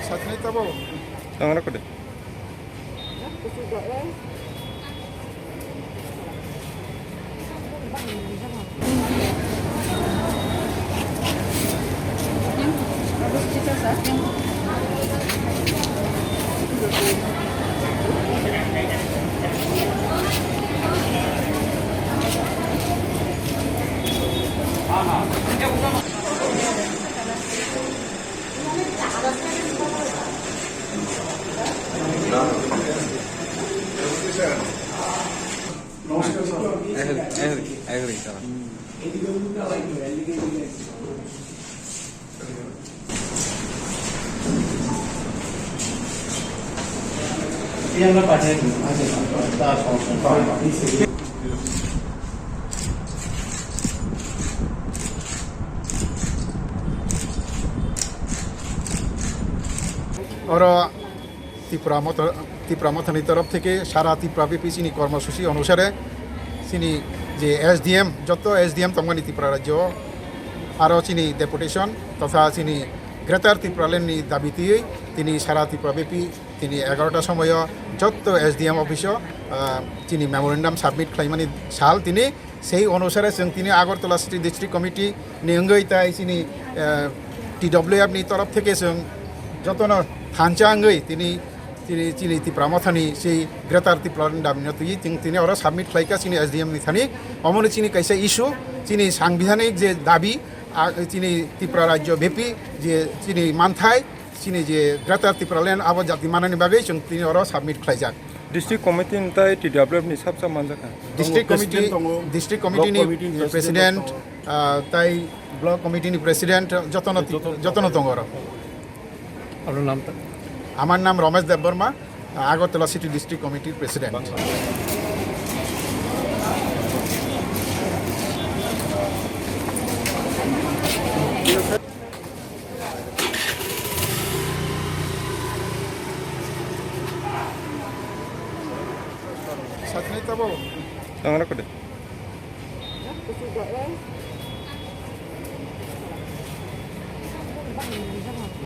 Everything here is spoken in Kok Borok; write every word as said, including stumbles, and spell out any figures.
Satnai tabo. Tangra kode. Oro Tipra Motha, Tipra Mothani torof theke sara Tipra B P C ni kormosuchi onusare chini je S D M, joto S D M tongmani Tipra rajyo, aro chini deputation totha chini Greater Tipraland ni dabi twiwi tini sara Tipra B P tini egarota somoyo joto S D M office o, ah, chini memorandum submit khlaimani sal tini. Sei onusare chwng tini Agartala City District Committee ni wngwi tai chini, eh, T W F ni torof theke chwng jotono thansa wngwi tini, tini chini Tipra Mothani sei Greater Tipraland ni dabi no twi chwng tini oro submit khlaikha chini S D M ni thani. Omono chini kaisa issue, chini sangbidhanik je dabi, ah, chini Tripura rajyo bepi je chini manthai, chini je Greater Tipraland abo jati manani bagwi chwng tini oro submit khlaijak. District committee ni tai T W F ni sabsa manjakha. District Tongo, committee, president tongo, district block committee ni committee ni president president, tongo. Ah, tai block committee ni president jotono, jotono jotono tongo oro. Apnar nam ta? Amar nam Romesh Debbarma, Agartala City District Committee president. Satnai tabo. Tangra kode.